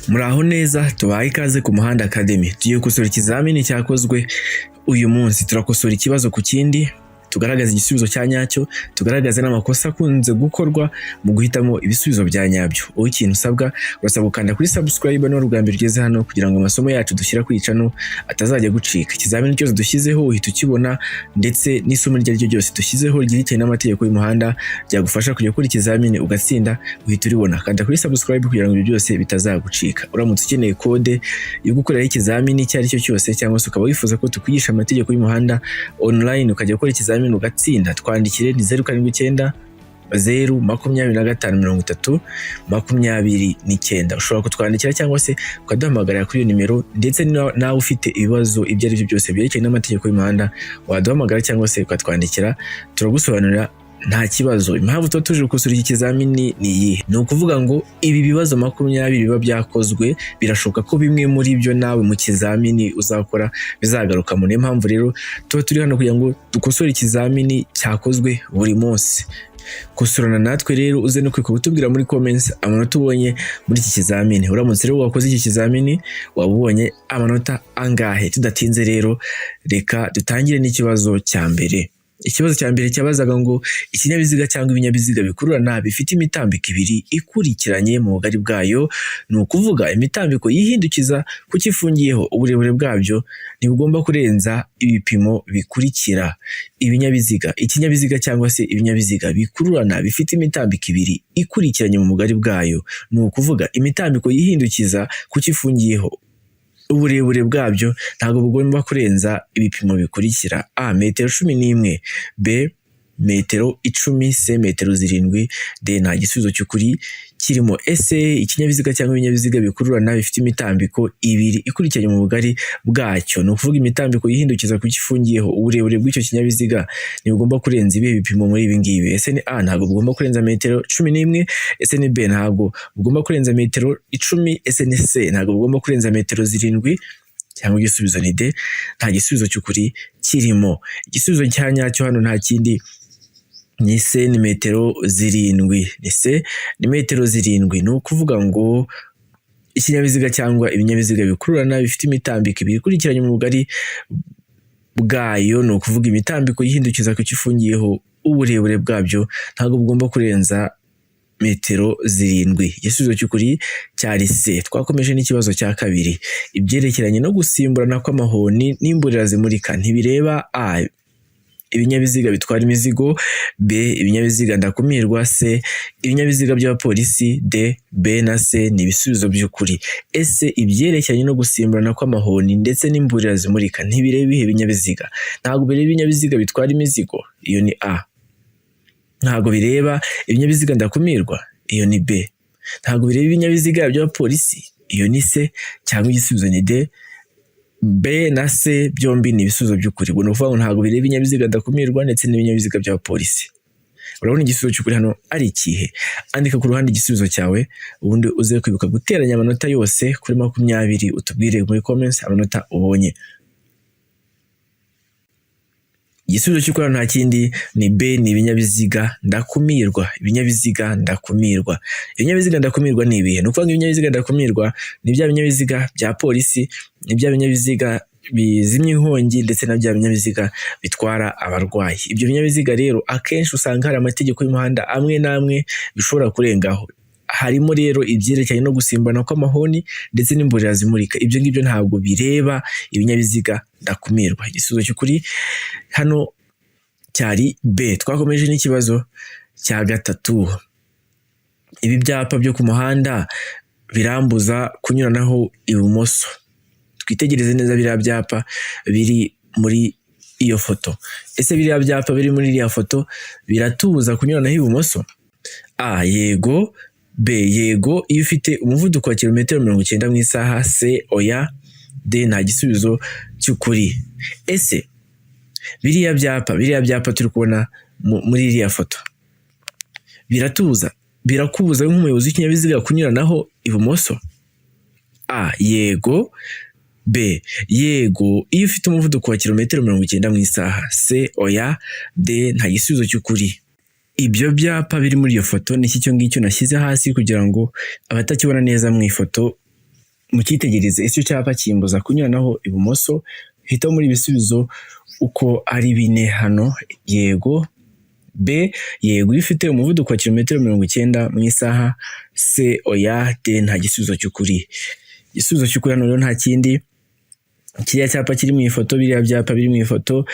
Muraho neza, tubahaye ikaze ku Muhanda Academy. Tugiye gukosora ikizamini cyakozwe uyu munsi. Turakosora ikibazo ku kindi, tugaragaza igisubizo cya nyacyo, tugaragaze n'amakosa akunze gukorwa mu guhitamo ibisubizo bya nyabyo. Wowe ikintu usabwa, urasabwa gukanda kuri subscribe niba ubwa mbere ugeze hano, kugira ngo amasomo yacu dushyira kuri channel atazajya gucika. Ikizamini cyose dushyizeho uhita ukibona, ndetse n'isomo iryo ari ryo ryose dushyizeho ryerekeranye n'amategeko y'umuhanda ryagufasha kujya gukora ikizamini ugatsinda, uhita uribona. Kanda kuri subscribe kugira ngo ibyo byose bitazagucika. Uramutse ukeneye kode yo gukoreraho ikizamini icyo ari cyo cyose, cyangwa se ukaba wifuza ko tukwigisha amategeko y'umuhanda online ukajya gukora ikizamini ugatsinda, twandikire ni 0790 25 30 29. Ushobora kutwandikira cyangwa se ukaduhamagarira kuri iyo nimero, ndetse nawe ufite ibibazo ibyo ari byo byose byerekeye n'amategeko y'umuhanda, waduhamagara cyangwa se ukatwandikira, turagusobanurira nta kibazo. Impamvu tuba tuje gukosora iki kizamini ni iyihe? Ni ukuvuga ngo ibi bibazo 20 biba byakozwe, birashoboka ko bimwe muri byo nawe mu kizamini uzakora bizagarukamo. Niyo mpamvu rero tuba turi hano kugira ngo dukosore ikizamini cyakozwe buri munsi. Kosorana natwe rero, uze no kwibuka kutubwira muri comments amanota ubonye muri iki kizamini. Uramutse rero wakoze iki kizamini, waba ubonye amanota angahe? Tudatinze rero, reka dutangire n'ikibazo cya mbere. Ikibazo cya mbere cyabazaga ngo ikinyabiziga cyangwa ibinyabiziga bikururana bifite imitambiko ibiri ikurikiranye mu bugari bwayo, ni ukuvuga imitambiko yihindukiza ku cyo ifungiyeho, uburebure bwabyo ntibugomba kurenza ibipimo bikurikira. Ibinyabiziga, ikinyabiziga cyangwa se ibinyabiziga bikururana bifite imitambiko ibiri ikurikiranye mu bugari bwayo, ni ukuvuga imitambiko yihindukiza ku cyo ifungiyeho, uburebure bwabyo ntabwo bugomba kurenza ibipimo bikurikira: A metero 11, B metero 10, C metero 7, D nta gisubizo cy'ukuri kirimo. Ese ikinyabiziga cyangwa ibinyabiziga bikururana bifite imitambiko ibiri ikurikiranye mu bugari bwacyo, ni ukuvuga imitambiko yihindukiza ku cyo ifungiyeho, uburebure bw'icyo kinyabiziga ntibugomba kurenza ibihe bipimo muri ibi ngibi? Ese ni A, ntabwo bugomba kurenza metero 11? Ese ni B, ntabwo bugomba kurenza metero 10? Ese ni C, ntabwo bugomba kurenza metero 7? Cyangwa igisubizo ni D, nta gisubizo cy'ukuri kirimo? Igisubizo cya nyacyo hano nta kindi, ni C, ni metero 7. Ni C, ni metero 7. Ni ukuvuga ngo ikinyabiziga cyangwa ibinyabiziga bikururana bifite imitambiko ibiri ikurikiranye mu bugari bwayo, ni ukuvuga imitambiko yihindukiza ku cyo ifungiyeho, uburebure bwabyo ntabwo bugomba kurenza metero 7. Igisubizo cy'ukuri cyari C. Twakomeje n'ikibazo cya kabiri. Ibyerekeranye no gusimburana kw'amahoni n'imburira zimurika ntibireba: A ibinyabiziga bitwara imizigo, B ibinyabiziga ndakumirwa, C ibinyabiziga by'abapolisi, D B na C ni ibisubizo by'ukuri. Ese ibyerekeranye no gusimburana kw'amahoni ndetse n'imburira zimurika ntibireba ibihe binyabiziga? Ntabwo bireba ibinyabiziga bitwara imizigo, iyo ni A. Ntabwo bireba ibinyabiziga ndakumirwa, iyo ni B. Ntabwo bireba ibinyabiziga by'abapolisi, iyo ni C. Cyangwa igisubizo ni D, B na C byombi ni ibisubizo by'ukuri. Ubwo ni ukuvuga ngo ntabwo bireba ibinyabiziga ndakumirwa ndetse n'ibinyabiziga by'abapolisi. Urabona igisubizo cy'ukuri hano ari ikihe? Andika ku ruhande igisubizo cyawe, ubundi uze kwibuka guteranya amanota yose kuri 20, utubwire muri comments amanota ubonye. Igisubizo cy'ukuri hano nta kindi, ni B, ni ibinyabiziga ndakumirwa. Ibinyabiziga ndakumirwa. Ibinyabiziga ndakumirwa ni ibihe? Ni ukuvuga ngo ibinyabiziga ndakumirwa ni bya binyabiziga bya polisi, ni bya binyabiziga bizimya inkongi, ndetse na bya binyabiziga bitwara abarwayi. Ibyo binyabiziga rero akenshi usanga hari amategeko y'umuhanda amwe n'amwe bishobora kurengaho. Harimo rero ibyerekeranye no gusimbana kw'amahoni ndetse n'imburira zimurika. Ibyo ngibyo ntabwo bireba ibinyabiziga ndakumirwa. Igisubizo cy'ukuri hano cyari B. Twakomeje n'ikibazo cya gatatu. Ibi byapa byo ku muhanda birambuza kunyuranaho ibumoso. Twitegereze neza biriya byapa biri muri iyo foto. Ese biriya byapa biri muri iriya foto biratubuza kunyuranaho ibumoso? A yego, B yego iyo ufite umuvuduko wa kilometero 90 mu isaha, C oya, D nta gisubizo cy'ukuri. Ese biriya byapa turi kubona muri iriya foto biratubuza, birakubuza nk'umuyobozi w'ikinyabiziga kunyuranaho ibumoso? A yego, B yego iyo ufite umuvuduko wa kilometero 90 mu isaha, C oya, D nta gisubizo cy'ukuri. Ibyo byapa biri muri iyo foto ni iki? Cyo ngicyo nashyize hasi kugira ngo abatakibona neza mu ifoto mucyitegereze. Icyo cyapa kimbuza kunyuranaho ibumoso? Hitamo muri ibisubizo uko ari bine hano. Yego, B, yego iyo ufite umuvuduko wa kilometero 90 mu isaha, C, oya, D, nta gisubizo cy'ukuri. Igisubizo cy'ukuri hano rero nta kindi, kiriya cyapa kiri mu ifoto, biriya byapa biri mu ifoto,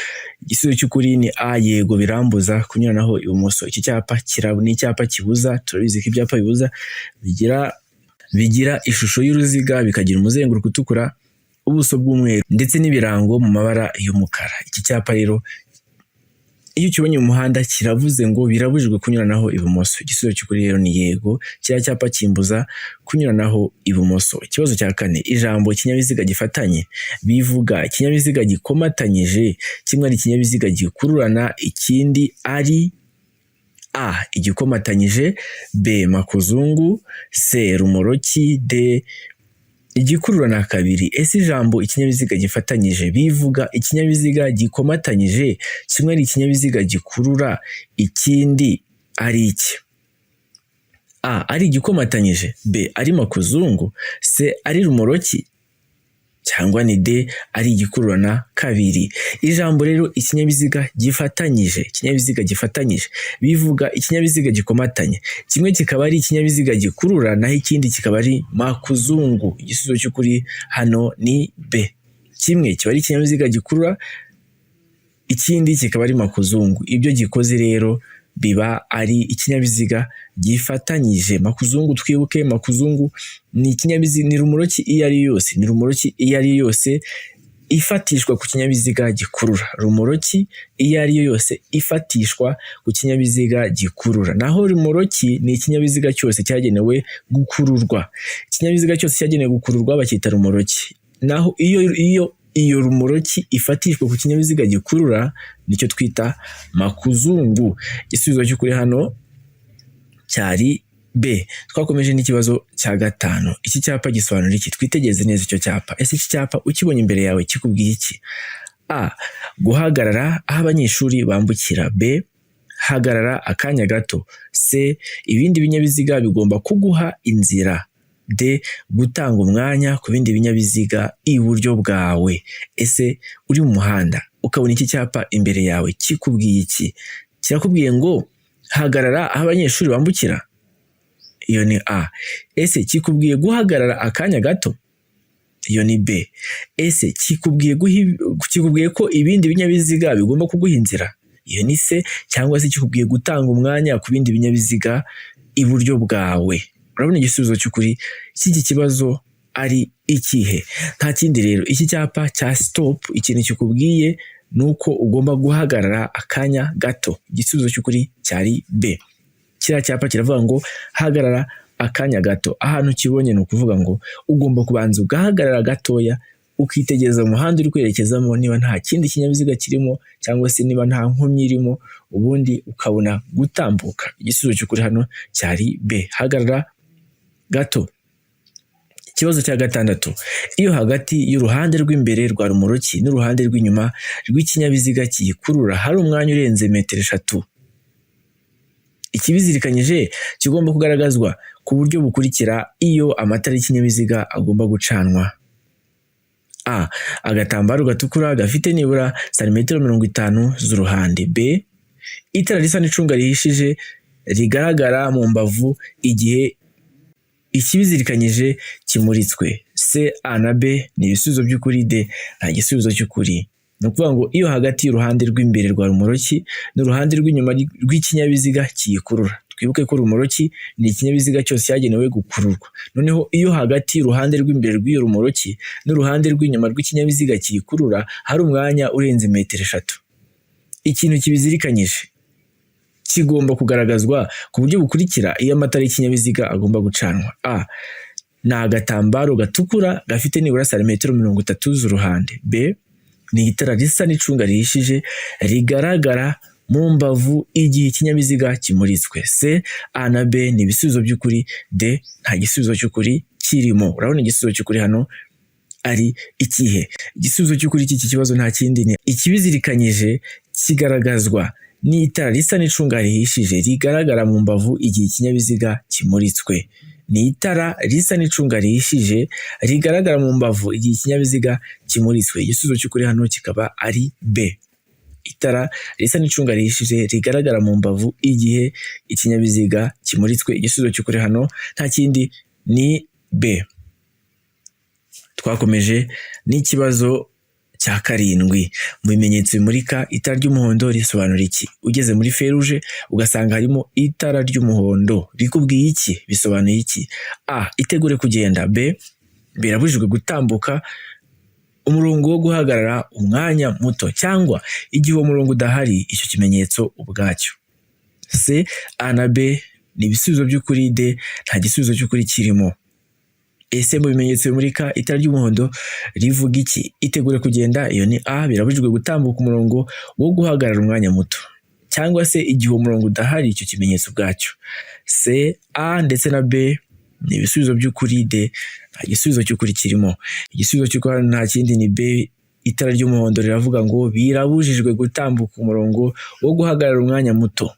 igisubizo cy'ukuri ni A, yego birambuza kunyuranaho ibumoso. Iki cyapa ni icyapa kibuza. Turabizi ko ibyapa bibuza bigira ishusho y'uruziga, bikagira umuzenguruko utukura, ubuso bw'umweru ndetse n'ibirango mu mabara y'umukara. Iki cyapa rero iyo ukibonye mu muhanda kiravuze ngo birabujijwe kunyuranaho ibumoso. Igisubizo cy'ukuri rero ni yego, kiriya cyapa kimbuza kunyuranaho ibumoso. Ikibazo cya kane: ijambo ikinyabiziga gifatanye bivuga ikinyabiziga gikomatanyije, kimwe ari ikinyabiziga gikururana, ikindi ari A, igikomatanyije, B, makuzungu, C, rumoroki, D, igikururana kabiri. Ese ijambo ikinyabiziga gifatanyije bivuga ikinyabiziga gikomatanyije, kimwe ari ikinyabiziga gikurura, ikindi ari iki? A, ari igikomatanyije, B, ari makuzungu, C, ari rumoroki, cyangwa ni D, ari igikururana kabiri? Ijambo rero ikinyabiziga gifatanyije, ikinyabiziga gifatanyije bivuga ikinyabiziga gikomatanye, kimwe kikaba ari ikinyabiziga gikurura, naho ikindi kikaba ari makuzungu. Igisubizo cy'ukuri hano ni B, kimwe kiba ari ikinyabiziga gikurura, ikindi kikaba ari makuzungu. Ibyo gikoze rero biba ari ikinyabiziga gifatanyije. Makuzungu, twibuke, makuzungu ni ikinyabiziga, ni rumoroki iyo ari yo yose, ni rumoroki iyo ari yo yose ifatishwa ku kinyabiziga gikurura. Rumoroki iyo ari yo yose ifatishwa ku kinyabiziga gikurura, naho rumoroki ni ikinyabiziga cyose cyagenewe gukururwa. Ikinyabiziga cyose cyagenewe gukururwa bacyita rumoroki, naho iyo rumoroki ifatishwa ku kinyabiziga gikurura nicyo twita makuzungu. Igisubizo cy'ukuri hano cyari B. Twakomeje n'ikibazo cya gatanu. Iki cyapa gisobanura iki? Twitegereze neza icyo cyapa. Ese iki cyapa ukibonye imbere yawe kikubwiye iki? A, guhagarara aho abanyeshuri bambukira, B, hagarara akanya gato, C, ibindi binyabiziga bigomba kuguha inzira, D, gutanga umwanya ku bindi binyabiziga iburyo bwawe. Ese uri mu muhanda ukabona iki cyapa imbere yawe kikubwiye iki? Kirakubwiye ngo hagarara aho abanyeshuri bambukira, iyo ni A. Ese kikubwiye guhagarara akanya gato? Iyo ni B. Ese kikubwiye ko ibindi binyabiziga bigomba kuguha inzira? Iyo ni C. Cyangwa se kikubwiye gutanga umwanya ku bindi binyabiziga iburyo bwawe? Urabona igisubizo cy'ukuri cy'iki kibazo ari ikihe? Nta kindi rero, iki cyapa cya stop ikintu kikubwiye ni uko ugomba guhagarara akanya gato. Igisubizo cy'ukuri cyari B. Kiriya cyapa kiravuga ngo hagarara akanya gato. Ahantu ukibonye ni ukuvuga ngo ugomba kubanza ugahagarara gatoya, ukitegereza umuhanda uri kwerekezamo niba nta kindi kinyabiziga kirimo cyangwa se niba nta nkomyi irimo, ubundi ukabona gutambuka. Igisubizo cy'ukuri hano cyari B, hagarara gato. Ikibazo cya gatandatu: iyo hagati y'uruhande rw'imbere rwa rumoroki n'uruhande rw'inyuma rw'ikinyabiziga kiyikurura hari umwanya urenze metero 3, ikibizirikanyije kigomba kugaragazwa ku buryo bukurikira iyo amatara y'ikinyabiziga agomba gucanwa: A, agatambaro gatukura gafite nibura santimetero 50 z'uruhande, B, itara risa n'icunga rihishije rigaragara mu mbavu igihe ikibizirikanyije kimuritswe, C, A na B ni ibisubizo by'ukuri, D, nta gisubizo cy'ukuri. Ni ukuvuga ngo iyo hagati y'uruhande rw'imbere rwa rumoroki n'uruhande rw'inyuma rw'ikinyabiziga kiyikurura. Twibuke ko rumoroki ni ikinyabiziga cyose cyagenewe gukururwa. Noneho iyo hagati y'uruhande rw'imbere rw'iyo rumoroki n'uruhande rw'inyuma rw'ikinyabiziga kiyikurura hari umwanya urenze metero 3, ikintu kibizirikanyije kigomba kugaragazwa ku buryo bukurikira iyo amatara y'ikinyabiziga agomba gucanwa: A, ni agatambaro gatukura gafite nibura santimetero 30 z'uruhande, B, ni itara risa n'icunga rihishije rigaragara mu mbavu igihe ikinyabiziga kimuritswe, C, A na B ni ibisubizo by'ukuri, D, nta gisubizo cy'ukuri kirimo. Urabona igisubizo cy'ukuri hano ari ikihe? Igisubizo cy'ukuri cy'iki kibazo nta kindi, ni ikibizirikanyije kigaragazwa Ni itara risa n'icunga rihishije rigaragara mu mbavu igihe ikinyabiziga kimuritswe. Ni itara risa n'icunga rihishije rigaragara mu mbavu igihe ikinyabiziga kimuritswe. Igisubizo cy'ukuri hano kikaba ari B. Itara risa n'icunga rihishije rigaragara mu mbavu igihe ikinyabiziga kimuritswe. Igisubizo cy'ukuri hano nta kindi ni B. Twakomeje n'ikibazo cya karindwi. Mu bimenyetso bimurika, itara ry'umuhondo risobanura iki? Ugeze muri feruje ugasanga harimo itara ry'umuhondo, rikubwiye iki? Bisobanuye iki? A, itegure kugenda. B, birabujijwe gutambuka umurongo wo guhagarara umwanya muto, cyangwa igihe uwo murongo udahari, icyo kimenyetso ubwacyo. C, A na B ni ibisubizo by'ukuri. D, nta gisubizo cy'ukuri kirimo. Ese mu bimenyetso bimurika, itara ry'umuhondo rivuga iki? Itegure kugenda, iyo ni A. Birabujijwe gutambuka umurongo wo guhagarara umwanya muto, cyangwa se igihe uwo murongo udahari, icyo kimenyetso ubwacyo. C, A ndetse na B ni ibisubizo by'ukuri. D, nta gisubizo cy'ukuri kirimo. Igisubizo cy'ukuri hano nta kindi ni B. Itara ry'umuhondo riravuga ngo birabujijwe gutambuka umurongo wo guhagarara umwanya muto.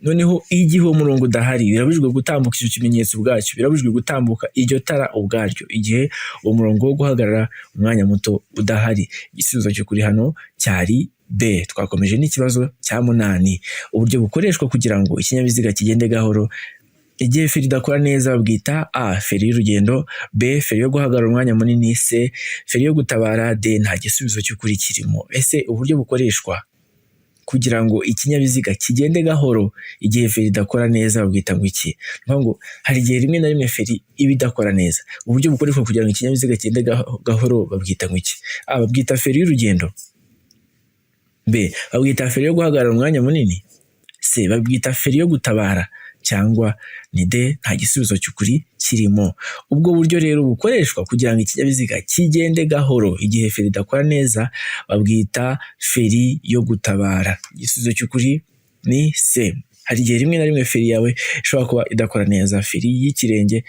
Noneho igihe uwo murongo udahari, birabujijwe gutambuka icyo kimenyetso ubwacyo, birabujijwe gutambuka iryo tara ubwaryo igihe uwo murongo wo guhagarara umwanya muto udahari. Igisubizo cy'ukuri hano cyari B. Twakomeje n'ikibazo cya munani. Uburyo bukoreshwa kugira ngo ikinyabiziga kigende gahoro igihe feri idakora neza babwita: A, feri y'urugendo; B, feri yo guhagarara umwanya munini; C, feri yo gutabara; D, nta gisubizo cy'ukuri kirimo. Ese uburyo bukoreshwa kugira ngo ikinyabiziga kigende gahoro igihe feri idakora neza babwita ngo iki? Ni ngo hari igihe rimwe na rimwe feri iba idakora neza. Uburyo bukoreshwa kugira ngo ikinyabiziga kigende gahoro babwita ngo iki? A, babwita feri y'urugendo; B, babwita feri yo guhagarara umwanya munini; C, babwita feri yo gutabara; cyangwa ni D, nta gisubizo cy'ukuri kirimo. Ubwo buryo rero bukoreshwa kugira ngo ikinyabiziga kigende gahoro igihe feri idakora neza babwita feri yo gutabara. Igisubizo cy'ukuri ni C. Hari igihe rimwe na rimwe feri yawe ishobora kuba idakora neza, feri y'ikirenge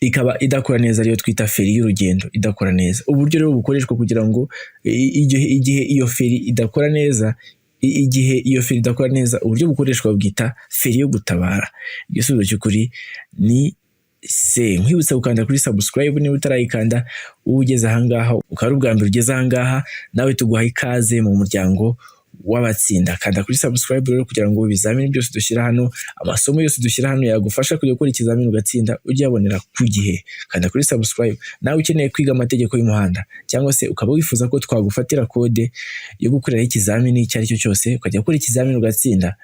ikaba idakora neza, ariyo twita feri y'urugendo idakora neza. Uburyo rero bukoreshwa kugira ngo igihe iyo feri idakora neza, igihe iyo feri idakora neza, uburyo bukoreshwa bwita feri yo gutabara. Igisubizo cy'ukuri ni C. Nkwibutsa gukanda kuri subscribe niba utarayikanda. Uba ugeze ahangaha, ukaba ari ubwa mbere ugeze ahangaha, nawe tuguha ikaze mu muryango w'abatsinda. Kanda kuri subscribe rero kugira ngo ibizamini byose dushyira hano, amasomo yose dushyira hano yagufasha kujya gukora ikizamini ugatsinda, ujye uyabonera ku gihe. Kanda kuri subscribe. Nawe ukeneye kwiga amategeko y'umuhanda, cyangwa se ukaba wifuza ko twagufatira kode yo gukoreraho ikizamini icyo ari cyo cyose, ukajya gukora ikizamini ugatsinda,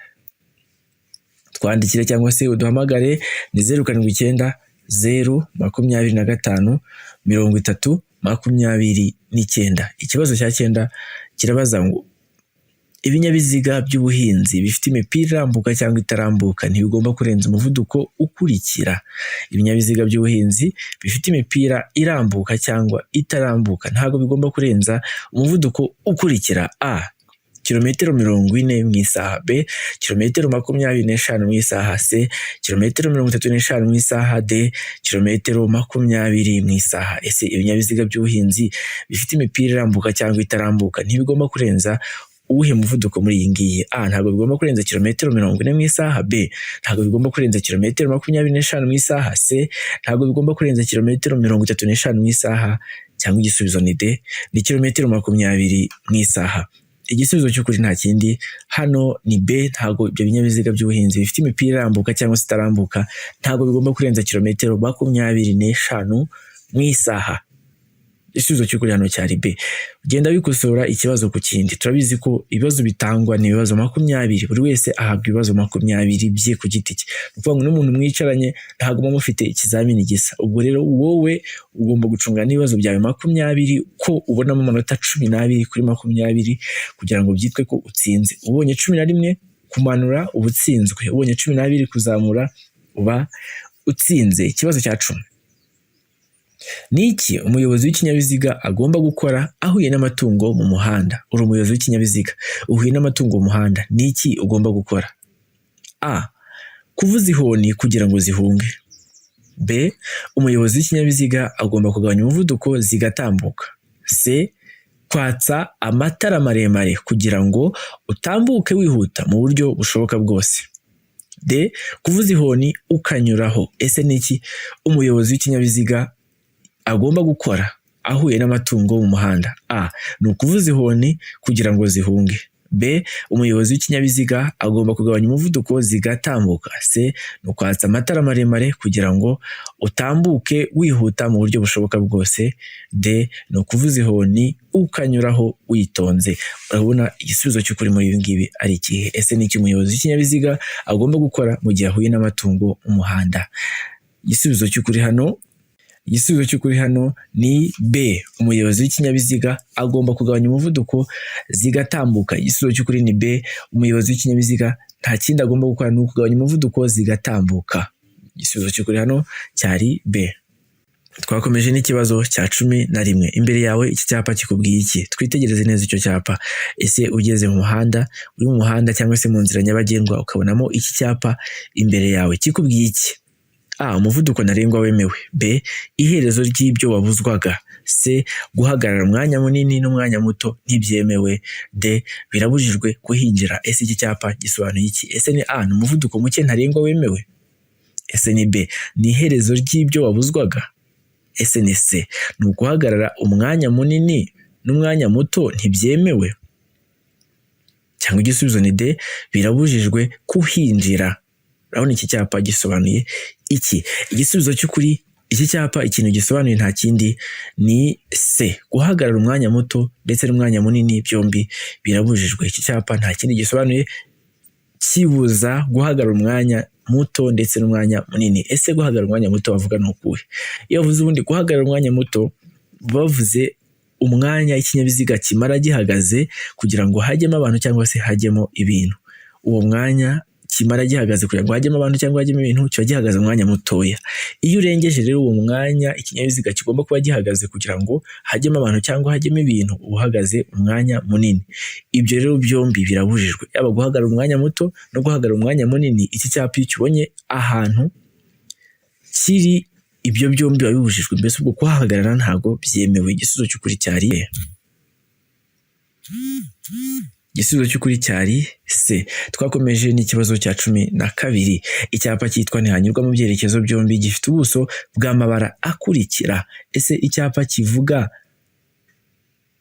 twandikire cyangwa se uduhamagare. Ni 0790 25 30 29. Ikibazo cya cyenda kirabaza ngo ibinyabiziga by'ubuhinzi bifite imipira irambuka cyangwa itarambuka ntibigomba kurenza umuvuduko ukurikira. Ibinyabiziga by'ubuhinzi bifite imipira irambuka cyangwa itarambuka ntabwo bigomba kurenza umuvuduko ukurikira: A, kilometero 40 mu isaha; B, kilometero 25 mu isaha; C, kilometero 35 mu isaha; D, kilometero 20 mu isaha. Ese ibinyabiziga by'ubuhinzi bifite imipira irambuka cyangwa itarambuka ntibigomba kurenza uwuhe muvuduko muri iyi ngiyi? A, ntabwo bigomba kurenza kilometero 40 mu isaha; B, ntabwo bigomba kurenza kilometero 25 mu isaha; C, ntabwo bigomba kurenza kilometero 35 mu isaha; cyangwa igisubizo ni D, ni kilometero 20 mu isaha. Igisubizo cy'ukuri nta kindi hano ni B. Ntabwo ibyo binyabiziga by'ubuhinzi bifite imipira irambuka cyangwa se itarambuka ntabwo bigomba kurenza kilometero 25 mu isaha. Igisubizo cy'ukuri hano cyari B. Ugenda wikosora ikibazo ku kindi. Turabizi ko ibibazo bitangwa ni ibibazo 20, buri wese ahabwa ibibazo 20 bye ku giti cye. Ni ukuvuga ngo n'umuntu mwicaranye ntabwo muba mufite ikizamini gisa. Ubwo rero wowe ugomba gucunga n'ibibazo byawe 20 ko ubonamo amanota 12 kuri 20 kugira ngo byitwe ko utsinze. Ubonye 11 kumanura uba utsinzwe, ubonye 12 kuzamura uba utsinze. Ikibazo cya 10: ni iki umuyobozi w'ikinyabiziga agomba gukora ahuye n'amatungo mu muhanda? Uri umuyobozi w'ikinyabiziga, uhuye n'amatungo mu muhanda, ni iki ugomba gukora? A, kuvuza ihoni kugira ngo zihunge; B, umuyobozi w'ikinyabiziga agomba kugabanya umuvuduko zigatambuka; C, Kwatsa amatara maremare kugira ngo utambuke wihuta mu buryo bushoboka bwose. D, kuvuza ihoni ukanyuraho. Ese ni iki umuyobozi w'ikinyabiziga agomba gukora ahuye n'amatungo mu muhanda? A, ni ukuvuza ihoni kugira ngo zihunge. B, umuyobozi w'ikinyabiziga agomba kugabanya umuvuduko zigatambuka. C, ni ukwatsa amatara maremare kugira ngo utambuke wihuta mu buryo bushoboka bwose. D, ni ukuvuza ihoni ukanyuraho witonze. Urabona igisubizo cy'ukuri muri ibi ngibi ari ikihe? Ese ni iki umuyobozi w'ikinyabiziga agomba gukora mu gihe ahuye n'amatungo mu muhanda? Igisubizo cy'ukuri hano ni B. Umuyobozi w'ikinyabiziga agomba kugabanya umuvuduko zigatambuka. Igisubizo cy'ukuri ni B. Umuyobozi w'ikinyabiziga nta kindi agomba gukora, ni ukugabanya umuvuduko zigatambuka. Igisubizo cy'ukuri hano cyari B. Twakomeje n'ikibazo cya 11. Imbere yawe iki cyapa kikubwiye iki? Twitegereze neza icyo cyapa. Ese ugeze mu muhanda, uri mu muhanda cyangwa se mu nzira nyabagendwa, ukabonamo iki cyapa imbere yawe, kikubwiye iki? A, umuvuduko ntarengwa wemewe. B, iherezo ry'ibyo wabuzwaga. C, guhagarara umwanya munini n'umwanya muto ntibyemewe. D, birabujijwe kuhinjira. Ese iki cyapa gisobanuye iki? Ese ni A, ni umuvuduko muke ntarengwa wemewe? Ese ni B, ni iherezo ry'ibyo wabuzwaga? Ese ni C, ni uguhagarara umwanya munini n'umwanya muto ntibyemewe? Cyangwa igisubizo ni D, birabujijwe kuhinjira. Urabona iki cyapa gisobanuye iki? Igisubizo cy'ukuri, iki cyapa ikintu gisobanuye nta kindi ni C. Guhagarara umwanya muto ndetse n'umwanya munini byombi birabujijwe. Iki cyapa nta kindi gisobanuye, kibuza guhagarara umwanya muto ndetse n'umwanya munini. Ese guhagarara umwanya muto bavuga ni ukuhe? Iyo bavuze ubundi guhagarara umwanya muto, bavuze umwanya ikinyabiziga kimara gihagaze kugira ngo hajyemo abantu cyangwa se hajyemo ibintu. Uwo mwanya kimara gihagaze kugira ngo hajyemo abantu cyangwa hajyemo ibintu, kiba gihagaze umwanya mutoya. Iyo urengeje rero uwo mwanya ikinyabiziga kigomba kuba gihagaze kugira ngo hajyemo abantu cyangwa hajyemo ibintu, uba uhagaze umwanya munini. Ibyo rero byombi birabujijwe, yaba guhagarara umwanya muto no guhagarara umwanya munini. Iki cyapa iyo ukibonye ahantu kiri, ibyo byombi biba bibujijwe. Mbese ubwo kuhahagarara ntabwo byemewe. Igisubizo cy'ukuri cyari C. Twakomeje n'ikibazo cya 12. Icyapa cyitwa ntihanyurwa mu byerekezo byombi gifite ubuso bw'amabara akurikira. Ese icyapa kivuga,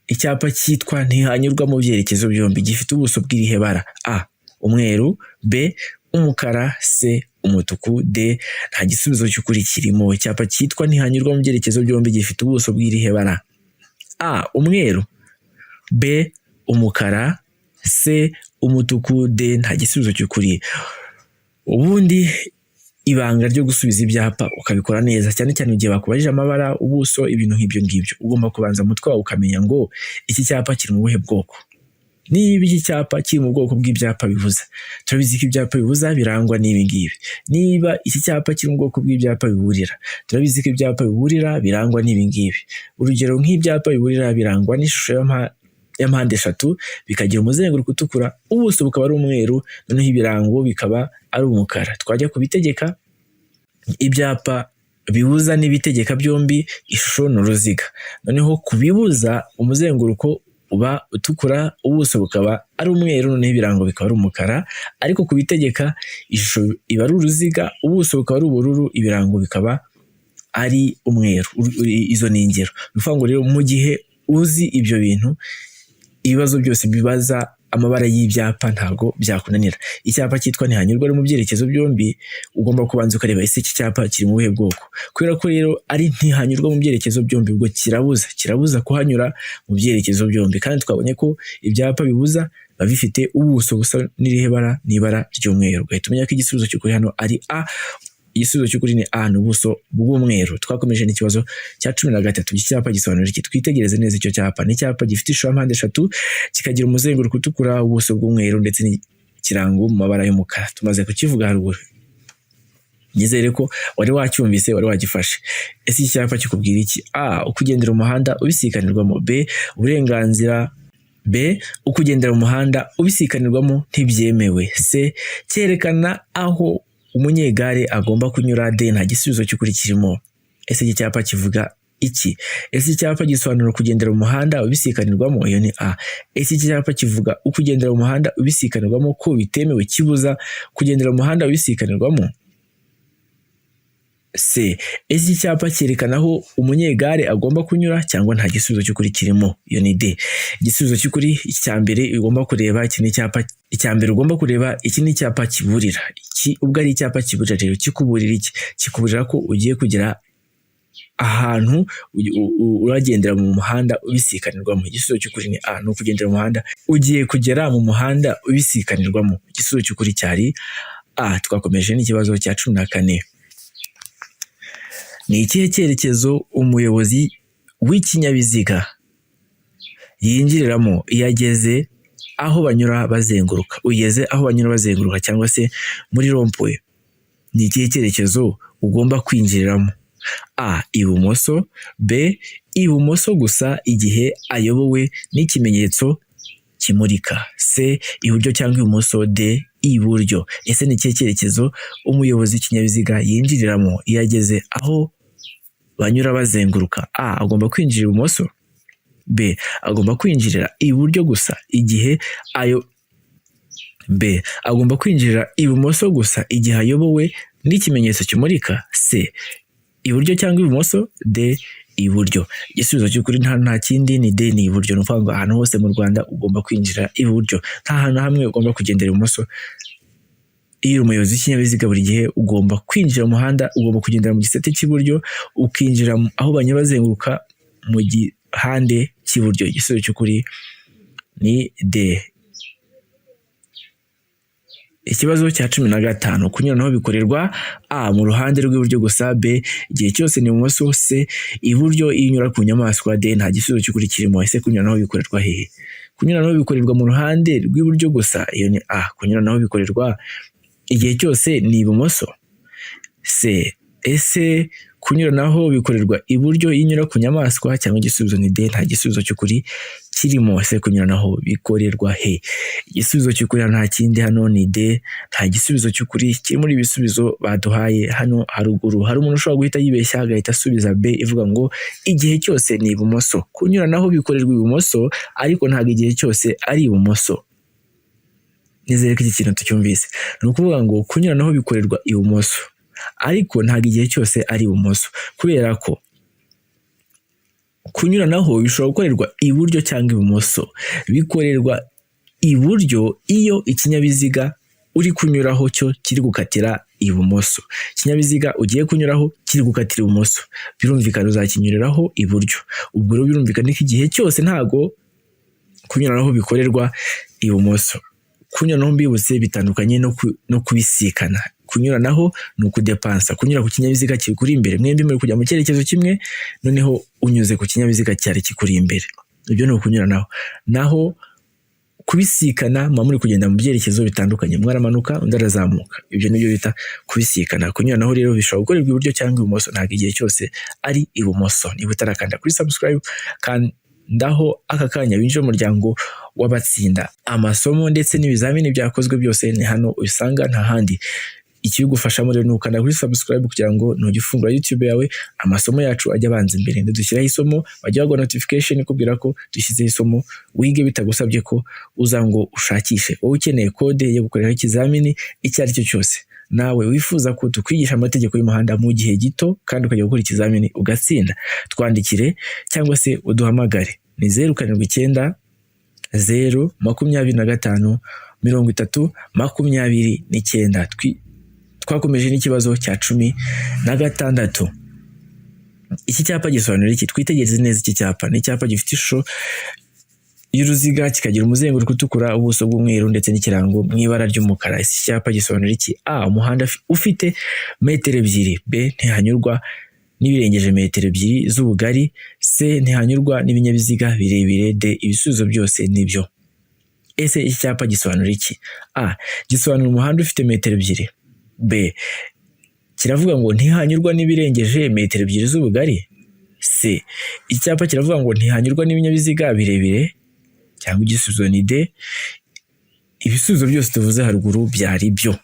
icyapa cyitwa ntihanyurwa mu byerekezo byombi gifite ubuso bw'irihe bara? A, umweru. B, umukara. C, umutuku. D, nta gisubizo cy'ukuri kirimo. Icyapa cyitwa ntihanyurwa mu byerekezo byombi gifite ubuso bw'irihe bara? A, umweru. B, umukara. C, umutuku. D, nta gisubizo cy'ukuri. Ubundi ibanga ryo gusubiza ibyapa ukabikora neza, cyane cyane igihe bakubajije amabara, ubuso, ibintu nk'ibyo ngibyo, ugomba kubanza umutwe wawe ukamenya ngo iki cyapa kiri mu buhe bwoko. Niba iki cyapa kiri mu bwoko bw'ibyapa bibuza, turabizi ko ibyapa bibuza birangwa n'ibi ngibi. Niba iki cyapa kiri mu bwoko bw'ibyapa biburira, turabizi ko ibyapa biburira birangwa n'ibi ngibi. Urugero, nk'ibyapa biburira birangwa n'ishusho ya mpande eshatu, bikagira umuzenguruko utukura, ubuso bukaba ari umweru, noneho ibirango bikaba ari umukara. Twajya kubitegeka, ibyapa bibuza n'ibitegeka byombi ishusho ni uruziga. Noneho kubibuza, umuzenguruko uba utukura, ubuso bukaba ari umweru, noneho ibirango bikaba ari umukara. Ariko kubitegeka, ishusho iba ari uruziga, ubuso bukaba ari ubururu, ibirango bikaba ari umweru. Izo ni ingero. Ni ukuvuga ngo rero mu gihe uzi ibyo bintu, ibibazo byose bibaza amabara y'ibyapa ntabwo byakunanira. Icyapa cyitwa ntihanyurwa mu byerekezo byombi, ugomba kubanza ukareba: ese iki cyapa kiri mu buhe bwoko? Kubera ko rero ari ntihanyurwa mu byerekezo byombi, ubwo kirabuza kuhanyura mu byerekezo byombi. Kandi twabonye ko ibyapa bibuza biba bifite ubuso busa n'irihe bara? N'ibara ry'umweru. Ugahita umenya ko igisubizo cy'ukuri hano ari A. Igisubizo cy'ukuri ni A, ni ubuso bw'umweru. Twakomeje n'ikibazo cya 13. Iki cyapa gisobanura iki? Twitegereze neza icyo cyapa. Ni icyapa gifite ishusho ya mpande eshatu, kikagira umuzenguruko utukura, ubuso bw'umweru ndetse n'ikirango mu mabara y'umukara. Tumaze kukivuga haruguru, nizere ko wari wacyumvise, wari wagifashe. Ese iki cyapa kikubwira iki? A, uko ugendera umuhanda ubisikanirwamo. B, uburenganzira. B, uko ugendera mu muhanda ubisikanirwamo ntibyemewe. C, cyerekana aho umunyegare agomba kunyura. D, nta gisubizo cy'ukuri kirimo. Ese iki cyapa kivuga iki? iki? Ese icyapa gisobanura kugendera mu muhanda ubisikanirwamo? Iyo ni A. Ese iki cyapa kivuga ukugendera mu muhanda ubisikanirwamo ko bitemewe, kibuza kugendera mu muhanda ubisikanirwamo? C. Ese iki cyapa cyerekana aho umunyegare agomba kunyura, cyangwa nta gisubizo cy'ukuri kirimo? Iyo ni D. Igisubizo cy'ukuri icya mbere ugomba kureba, iki ni icyapa icya mbere ugomba kureba, iki ni icyapa kiburira. Iki ubwo ari icyapa kiburira rero, kikuburira iki? Kikuburira ko ugiye kugera ahantu uragendera mu muhanda ubisikanirwamo. Igisubizo cy'ukuri ni A, ni ukugendera mu muhanda, ugiye kugera mu muhanda ubisikanirwamo. Igisubizo cy'ukuri cyari A. Twakomeje n'ikibazo cya 14. Ni ikihe cyerekezo umuyobozi w'ikinyabiziga yinjiriramo iyo ageze aho banyura bazenguruka? Ugeze aho banyura bazenguruka cyangwa se muri rond-point, ni ikihe cyerekezo ugomba kwinjiriramo? A, ibumoso. B, ibumoso gusa igihe ayobowe n'ikimenyetso kimurika. C, iburyo cyangwa ibumoso. D, iburyo. Ese ni ikihe cyerekezo umuyobozi w'ikinyabiziga yinjiriramo iyo ageze aho banyura bazenguruka? A, agomba kwinjira ibumoso. B, agomba kwinjirira iburyo gusa igihe ayo B, agomba kwinjirira ibumoso gusa igihe ayobowe n'ikimenyetso kimurika. C, iburyo cyangwa ibumoso. D, iburyo. Igisubizo cy'ukuri nta kindi, ni D, ni iburyo. Ni ukuvuga ngo ahantu hose mu Rwanda ugomba kwinjira iburyo, nta hantu hamwe ugomba kugendera ibumoso. Iyo uri umuyobozi w'ikinyabiziga, buri gihe ugomba kwinjira mu muhanda, ugomba kugendera mu gisate cy'iburyo, ukinjira aho banyura bazenguruka mu gihande cy'iburyo. Igisubizo cy'ukuri ni D. Ikibazo cya 15: kunyuranaho bikorerwa A, mu ruhande rw'iburyo gusa. B, igihe cyose ni ibumoso. C, iburyo iyo unyura ku nyamaswa. D, nta gisubizo cy'ukuri kirimo. Ese kunyuranaho bikorerwa hehe? Kunyuranaho bikorerwa mu ruhande rw'iburyo gusa, iyo ni A. Kunyuranaho bikorerwa igihe cyose ni ibumoso, C. Ese kunyuranaho bikorerwa iburyo iyo unyura ku nyamaswa, cyangwa igisubizo ni D, nta gisubizo cy'ukuri kirimo? Ese kunyuranaho bikorerwa he? Igisubizo cy'ukuri hano nta kindi, hano ni D, nta gisubizo cy'ukuri kiri muri ibisubizo baduhaye hano haruguru. Hari umuntu ushobora guhita yibeshya agahita asubiza B ivuga ngo igihe cyose ni ibumoso. Kunyuranaho bikorerwa ibumoso, ariko ntabwo igihe cyose ari ibumoso. Nizere ko iki kintu tucyumvise. Ni ukuvuga ngo kunyuranaho bikorerwa ibumoso, ariko ntabwo igihe cyose ari ibumoso, kubera ko kunyuranaho bishobora gukorerwa iburyo cyangwa ibumoso. Bikorerwa iburyo iyo ikinyabiziga uri kunyuraho cyo kiri gukatira ibumoso. Ikinyabiziga ugiye kunyuraho kiri gukatira ibumoso, birumvikana uzakinyuriraho iburyo. Ubwo rero birumvikana ko igihe cyose ntago kunyuranaho bikorerwa ibumoso. Kunyuranaho, mbibutse, bitandukanye no kubisikana. Kunyuranaho ni ukudepansa, kunyura ku kinyabiziga kikuri imbere, mwembi muri kujya mu cyerekezo kimwe, noneho unyuze ku kinyabiziga cyari kikuri imbere, ibyo ni ukunyuranaho. Naho kubisikana, muba muri kugenda mu byerekezo bitandukanye, umwe aramanuka undi arazamuka, ibyo nibyo bita kubisikana. Kunyuranaho rero bishobora gukorerwa iburyo cyangwa ibumoso, ntabwo igihe cyose ari ibumoso. Niba utarakanda kuri subscribe, kandaho aka kanya winjire mu muryango w'abatsinda. Amasomo ndetse n'ibizamini byakozwe byose ni hano ubisanga, nta handi. Ikibigufashamo rero ni ukanda kuri subscribe kugira ngo nujya ufungura YouTube yawe amasomo yacu ajye abanza imbere. Dushyiraho isomo bajya baguha notification ikubwira ko dushyizeho isomo, wige bitagusabye ko uza ngo ushakishe. Wowe ukeneye kode yo gukoreraho ikizamini icyo ari cyo cyose, nawe wifuza ko tukwigisha amategeko y'umuhanda mu gihe gito kandi ukajya gukora ikizamini ugatsinda, twandikire cyangwa se uduhamagare. Ni 0790 25 30 29. Twakomeje n'ikibazo cya 16. Iki cyapa gisobanura iki? Twitegereze neza iki cyapa. Ni icyapa gifite ishusho y'uruziga, kikagira umuzenguruko utukura, ubuso bw'umweru ndetse n'ikirango mu ibara ry'umukara. Iki cyapa gisobanura iki? A, umuhanda ufite metero 2. B, ntihanyurwa n'ibirengeje metero 2 z'ubugari. C, ntihanyurwa n'ibinyabiziga birebire. D, ibisubizo byose nibyo. Ese iki cyapa gisobanura iki? A, gisobanura umuhanda ufite metero 2. B, kiravuga ngo ntihanyurwa n'ibirengeje metero 2 z'ubugari. C, icyapa kiravuga ngo ntihanyurwa n'ibinyabiziga birebire, cyangwa igisubizo ni D, ibisubizo byose tuvuze haruguru byari byo.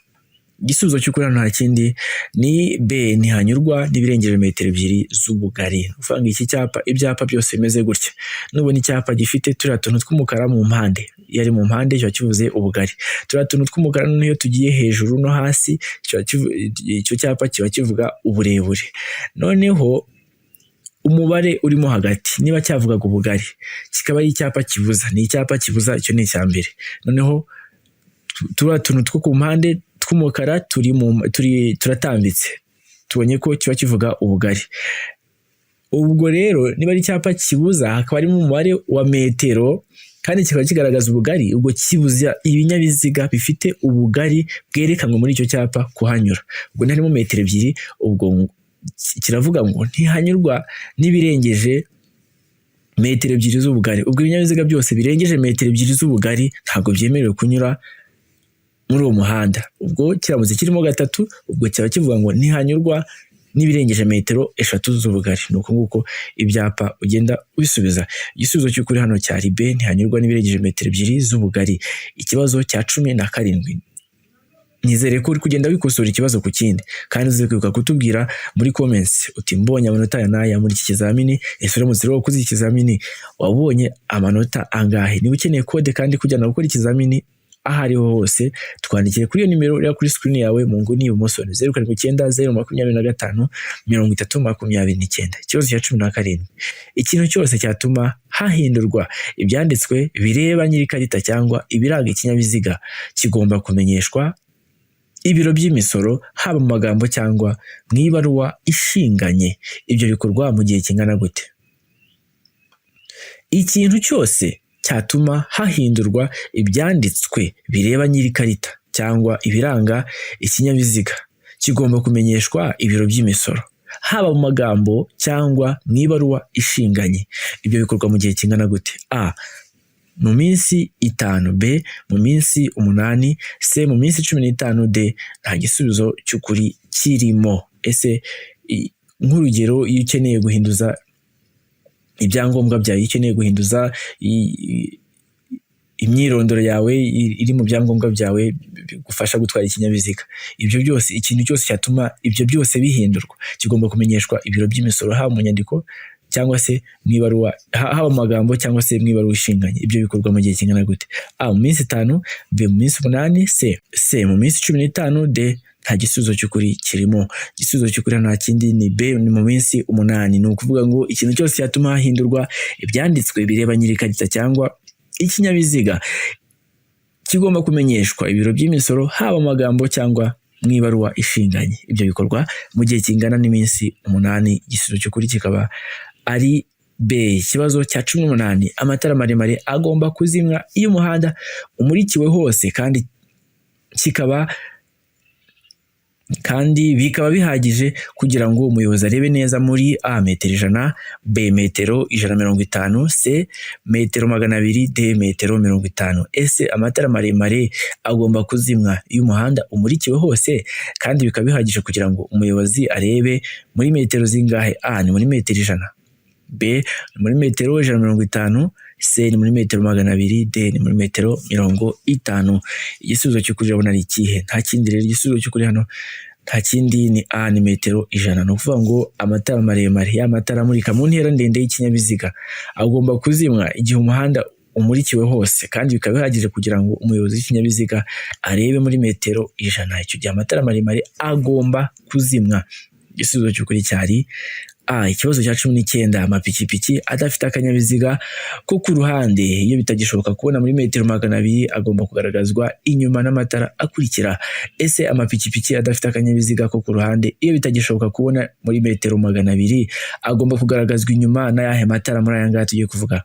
Igisubizo cy'ukuri hano nta kindi ni B, ntihanyurwa n'ibirengeje metero 2 z'ubugari. Ni ukuvuga ngo iki cyapa, ibyapa byose bimeze gutya, nubona icyapa gifite turiya tuntu tw'umukara mu mpande, iyo ari mu mpande kiba kivuze ubugari. Turiya tuntu tw'umukara noneho iyo tugiye hejuru no hasi, icyo cyapa kiba kivuga uburebure. Noneho umubare urimo hagati, niba cyavugaga ubugari kikaba ari icyapa kibuza, ni icyapa kibuza, icyo ni icya mbere. Noneho turiya tuntu two ku mpande tw'umukara turi mu turi turatambitse, tubonye ko kiba kivuga ubugari. Ubwo rero niba ari icyapa kibuza, hakaba harimo umubare wa metero kandi kikaba kigaragaza ubugari, ubwo kibuza ibinyabiziga bifite ubugari bwerekanwe muri icyo cyapa kuhanyura. Ubwo ntiharimo metero 2, ubwo kiravuga ngo ntihanyurwa n'ibirengeje metero 2 z'ubugari. Ubwo ibinyabiziga byose birengeje metero 2 z'ubugari ntabwo byemerewe kunyura muri uwo muhanda. Ubwo kiramutse kirimo gatatu, ubwo cyaba kivuga ngo ntihanyurwa n'ibirengeje metero 3 z'ubugari. Ni uko nguko ibyapa ugenda ubisubiza. Igisubizo cy'ukuri hano cyari B, ntihanyurwa n'ibirengeje metero 2 z'ubugari. Ikibazo cya 17. Nizere ko uri kugenda wikosora ikibazo ku kindi, kandi uze kwibuka kutubwira muri comments uti: "Mbonye amanota aya n'aya muri iki kizamini." Ese uramutse rero wakoze iki kizamini, wabonye amanota angahe? Niba ukeneye kode kandi kujyana gukora ikizamini aho ariho hose, twandikire kuri iyo nimero iri kuri screen yawe mu nguni y'ibumoso, ni 0790253029. Ikibazo cya 17. Ikintu cyose cyatuma hahindurwa ibyanditswe bireba nyir'ikarita cyangwa ibiranga ikinyabiziga kigomba kumenyeshwa ibiro by'imisoro, haba mu magambo cyangwa mu ibaruwa ishinganye. Ibyo bikorwa mu gihe kingana gute? Ikintu cyose cyatuma hahindurwa ibyanditswe bireba nyir'ikarita cyangwa ibiranga ikinyabiziga kigomba kumenyeshwa ibiro by'imisoro, haba mu magambo cyangwa mu ibaruwa ishinganye. Ibyo bikorwa mu gihe kingana gute? A, mu minsi 5; B, mu minsi 8; C, mu minsi 15; D, nta gisubizo cy'ukuri kirimo. Ese nk'urugero, iyo ukeneye guhinduza ibyangombwa byawe, iyo ukeneye guhinduza imyirondoro yawe iri mu byangombwa byawe bigufasha gutwara ikinyabiziga, ibyo byose, ikintu cyose cyatuma ibyo byose bihindurwa kigomba kumenyeshwa ibiro by'imisoro, haba mu nyandiko cyangwa se mu ibaruwa, haba mu magambo cyangwa se mu ibaruwa ishinganye. Ibyo bikorwa mu gihe kingana gute? A, mu minsi 5; B, mu minsi 8; C, mu minsi 15; D, nta gisubizo cy'ukuri kirimo. Igisubizo cy'ukuri nta kindi ni B, ni mu minsi 8. Ni ukuvuga ngo ikintu cyose cyatuma hahindurwa ibyanditswe bireba nyir'ikarita cyangwa ikinyabiziga kigomba kumenyeshwa ibiro by'imisoro, haba mu magambo cyangwa mu ibaruwa ishinganye. Ibyo bikorwa mu gihe kingana n'iminsi 8. Igisubizo cy'ukuri kikaba ari B. Ikibazo cya 18. Amatara maremare agomba kuzimwa iyo umuhanda umurikiwe hose kandi bikaba bihagije kugira ngo umuyobozi arebe neza muri: A, metero 100; B, metero 150; C, metero 200; D, metero 50. Ese amatara maremare agomba kuzimwa iyo umuhanda umurikiwe hose kandi bikaba bihagije kugira ngo umuyobozi arebe muri metero zingahe? A, ni muri metero 100; B, ni muri metero 150; C, ni muri metero 200; D, ni muri metero 50. Igisubizo cy'ukuri urabona ari ikihe? Nta kindi rero, igisubizo cy'ukuri hano nta kindi ni A, ni metero 100. Ni ukuvuga ngo amatara maremare, ya matara amurika mu ntera ndende y'ikinyabiziga, agomba kuzimwa igihe umuhanda umurikiwe hose kandi bikaba bihagije kugira ngo umuyobozi w'ikinyabiziga arebe muri metero 100. Icyo gihe amatara maremare agomba kuzimwa. Igisubizo cy'ukuri cyari A. Ikibazo cya 19. Amapikipiki adafite akanyabiziga ko ku ruhande, iyo bitagishoboka kubona muri metero 200, agomba kugaragazwa inyuma n'amatara akurikira. Ese amapikipiki adafite akanyabiziga ko ku ruhande, iyo bitagishoboka kubona muri metero 200, agomba kugaragazwa inyuma n'ayahe matara muri aya ngaya tugiye kuvuga?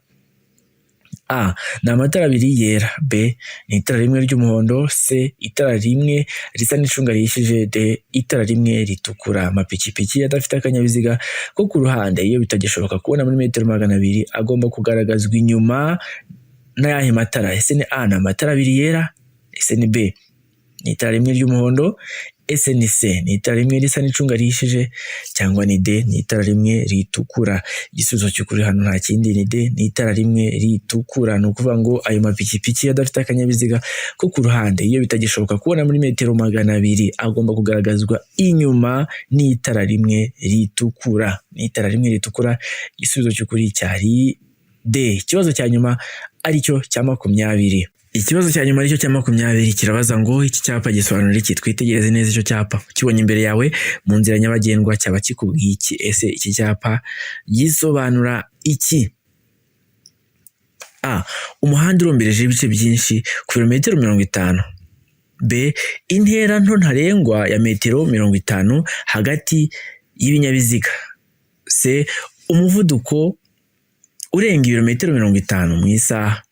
A, ni amatara abiri yera; B, ni itara rimwe ry'umuhondo; C, itara rimwe risa n'icunga rihishije; D, itara rimwe ritukura. Amapikipiki adafite akanyabiziga ko ku ruhande, iyo bitagishoboka kubona muri metero 200, agomba kugaragazwa inyuma n'ayahe matara? Ese ni A, ni amatara abiri yera? Ese ni B, ni itara rimwe ry'umuhondo? Ese ni C, ni itara rimwe risa n'icunga rihishije, cyangwa ni D, ni itara rimwe ritukura? Igisubizo cy'ukuri hano nta kindi, ni D, ni itara rimwe ritukura. Ni ukuvuga ngo ayo mapikipiki adafite akanyabiziga ko ku ruhande, iyo bitagishoboka kubona muri metero 200, agomba kugaragazwa inyuma n'itara rimwe ritukura, ni itara rimwe ritukura. Igisubizo cy'ukuri cyari D. Ikibazo cya nyuma aricyo cya 20. Ikibazo cya nyuma aricyo cya 20 kirabaza ngo iki cyapa gisobanura iki? Twitegereze neza icyo cyapa. Ukibonye imbere yawe mu nzira nyabagendwa cyaba kikubwiye iki? Ese iki cyapa gisobanura iki? A, umuhanda urombereje ibice byinshi ku birometero 50. B, intera nto ntarengwa ya metero 50 hagati y'ibinyabiziga. C, umuvuduko urenga ibirometero 50 mu isaha.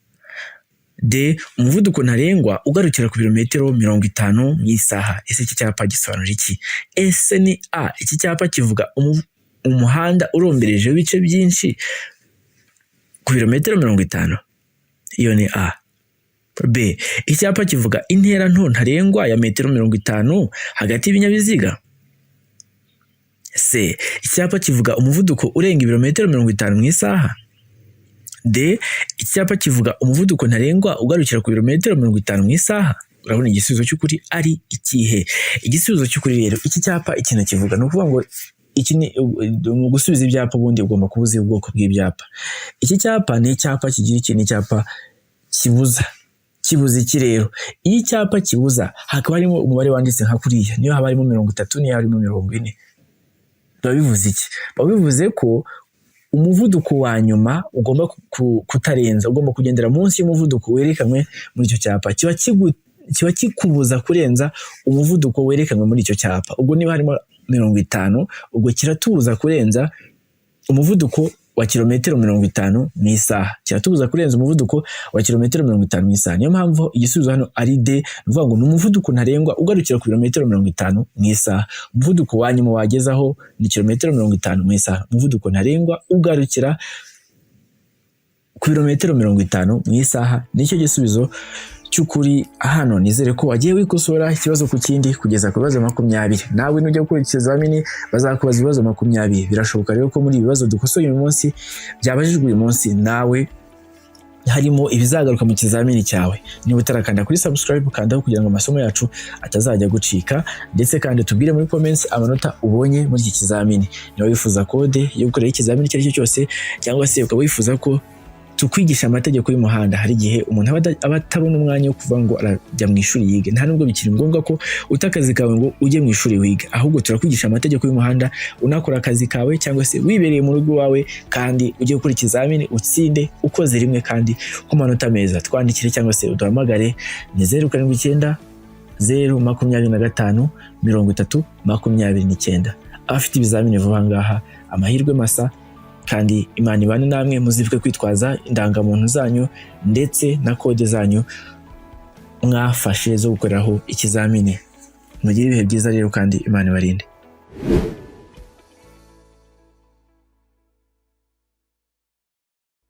D, umuvuduko ntarengwa ugarukira ku birometero 50 mu isaha. Ese iki cyapa gisobanura iki? Ese ni A, iki cyapa kivuga umuhanda urombereje ibice byinshi ku birometero 50? Iyo ni A. B, icyapa kivuga intera nto ntarengwa ya metero 50 hagati y'ibinyabiziga. C, icyapa kivuga umuvuduko urenga ibirometero 50 mu isaha. D, icyapa kivuga umuvuduko ntarengwa ugarukira ku birometero 50 mu isaha. Urabona igisubizo cy'ukuri ari ikihe? Igisubizo cy'ukuri rero, iki cyapa ikintu kivuga, ni ukuvuga ngo iki ni mu gusubiza ibyapa, ubundi ugomba kuba uzi ubwoko bw'ibyapa. Iki cyapa ni icyapa kigira iki? Ni icyapa kibuza. Kibuza iki rero? Iyo icyapa kibuza hakaba harimo umubare wanditse nka kuriya, niyo haba harimo 30, niyo harimo 40, biba bivuze iki? Biba bivuze ko umuvuduko wa nyuma ugomba kutarenza, ugomba kugendera munsi y'umuvuduko werekanwe muri icyo cyapa. Kiba kikubuza kurenza umuvuduko werekanwe muri icyo cyapa. Ubwo niba harimo 50, ubwo kiratubuza kurenza umuvuduko wa kilometero 50 mu isaha. Kiratubuza kurenza umuvuduko wa kilometero 50 mu isaha. Niyo mpamvu igisubizo hano ari D, ni ukuvuga ngo ni umuvuduko ntarengwa ugarukira ku birometero 50 mu isaha. Umuvuduko wa nyuma wagezaho ni kilometero 50 mu isaha. Umuvuduko ntarengwa ugarukira ku birometero 50 mu isaha, nicyo gisubizo cy'ukuri hano. Nizere ko wagiye wikosora ikibazo ku kindi kugeza ku bibazo 20. Nawe nujya gukora ikizamini bazakubaza ibibazo 20. Birashoboka rero ko muri ibi bibazo dukosoye uyu munsi, byabajijwe uyu munsi, nawe harimo ibizagaruka mu kizamini cyawe. Niba utarakanda kuri subscribe, kandaho kugira ngo amasomo yacu atazajya gucika, ndetse kandi tubwire muri comments amanota ubonye muri iki kizamini. Niba wifuza kode yo gukorera ikizamini icyo ari cyo cyose, cyangwa se ukaba wifuza ko tukwigisha amategeko y'umuhanda, hari igihe umuntu aba atabona umwanya wo kuvuga ngo arajya mu ishuri yige. Nta nubwo bikiri ngombwa ko uta akazi kawe ngo ujye mu ishuri wige, ahubwo turakwigisha amategeko y'umuhanda unakora akazi kawe cyangwa se wibereye mu rugo iwawe, kandi ujye gukora ikizamini utsinde ukoze rimwe kandi ku manota meza. Twandikire cyangwa se uduhamagare, ni 0790 25 30 29. Abafite ibizamini vuba ngaha, amahirwe masa kandi Imana ibane namwe. Muzibuke kwitwaza indangamuntu zanyu ndetse na kode zanyu mwafashe zo gukoreraho ikizamini. Mugire ibihe byiza rero kandi Imana ibarinde.